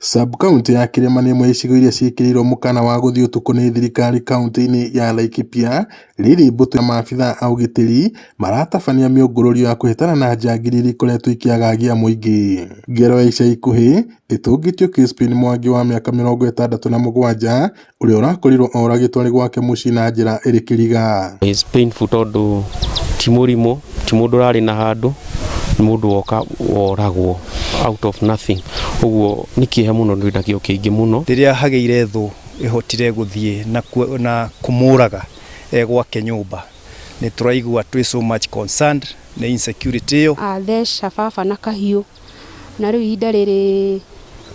Sab-kauntĩ ya Kĩrĩma nĩ ĩmwe ya icigo iria ciĩkĩrĩirwo mũkana wa gũthiĩ ũtukũ nĩ thirikari kauntĩ-inĩ ya Laikipia, rĩrĩ mbũtũ ya maabitha a ũgitĩri maratabania mĩũngũrũrio ya kũhĩtana na njangiri iria ikoretwo ikĩagagia mũingĩ. Ngero ya ica ikuhĩ ĩtũngĩtio Crispin Mwangi wa mĩaka 67 ũrĩa ũrakorirwo oragĩtwo arĩ gwake mũciĩ na njĩra ĩrĩ kĩriga. It's painful tondũ ti mũrimũ, ti mũndũ ũrarĩ na handũ, nĩ mũndũ woka woragwo out of nothing. Ũguo nĩ kĩeha mũno ndĩ nakĩo kĩingĩ mũno. Rĩrĩa hagĩire thũ ĩhotire gũthiĩ na kũmũraga e gwake nyũmba, nĩ tũraigua twĩ so much concerned nĩ insecurity ĩyo. Atheca baba na kahiũ, na rĩu ihinda rĩrĩ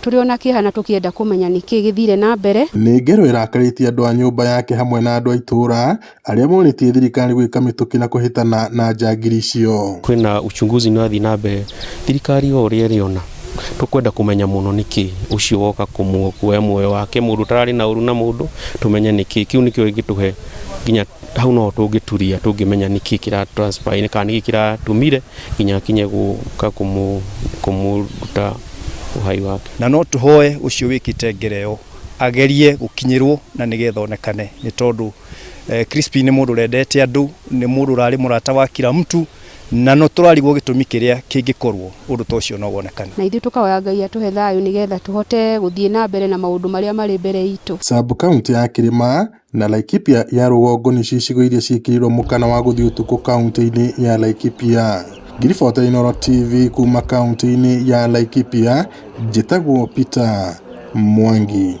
tũrĩ ona kĩeha na tũkĩenda kũmenya nĩkĩ gĩthire na mbere. Nĩ ngero ĩrakarĩtie andũ a nyũmba yake hamwe na andũ a itũũra arĩa morĩtie thirikari gwĩka mĩtũkĩ na kũhĩtana na njangiri icio. Kwĩna uchunguzi nĩ ũrathiĩ na mbere, thirikari o ũrĩa ĩrĩona tũkwenda kũmenya mũno nĩkĩ ũcio woka kuoya muoyo wake mũndũ ũtararĩ na ũru na mũndũ tũmenye nĩkĩ kĩu nĩkĩo gĩngĩtũhe nginya hau no tũngĩturia tũngĩmenya nĩkĩ kĩra transpire kana nĩkĩ kĩratũmire nginya akinye gũka kũmũruta uhai wake. Na no tũhoe ũcio wĩkĩte ngero ĩyo agerie gũkinyĩrwo na nĩgetha onekane, nĩ tondũ Crispin nĩ mũndũ ũrendete andũ, nĩ mũndũ ũrarĩ mũrata wa kila mtu, na no tũrarigwo gĩtũmi kĩrĩa kĩngĩkorwo ũndũ ta ũcio no wonekane. Na ithuĩ tũkahoya Ngai atũhe thayũ nĩgetha tũhote gũthiĩ na mbere na maũndũ marĩa marĩ mbere itũ. Sab-kauntĩ ya Kĩrĩma na Laikipia ya rũgongo nĩcio icigo iria ciĩkĩrĩirwo mũkana wa gũthiĩ ũtukũ kauntĩ-inĩ ya Laikipia. Ngiribota Inooro TV kuma kauntĩ-inĩ ya Laikipia, njĩtagwo Peter Mwangi.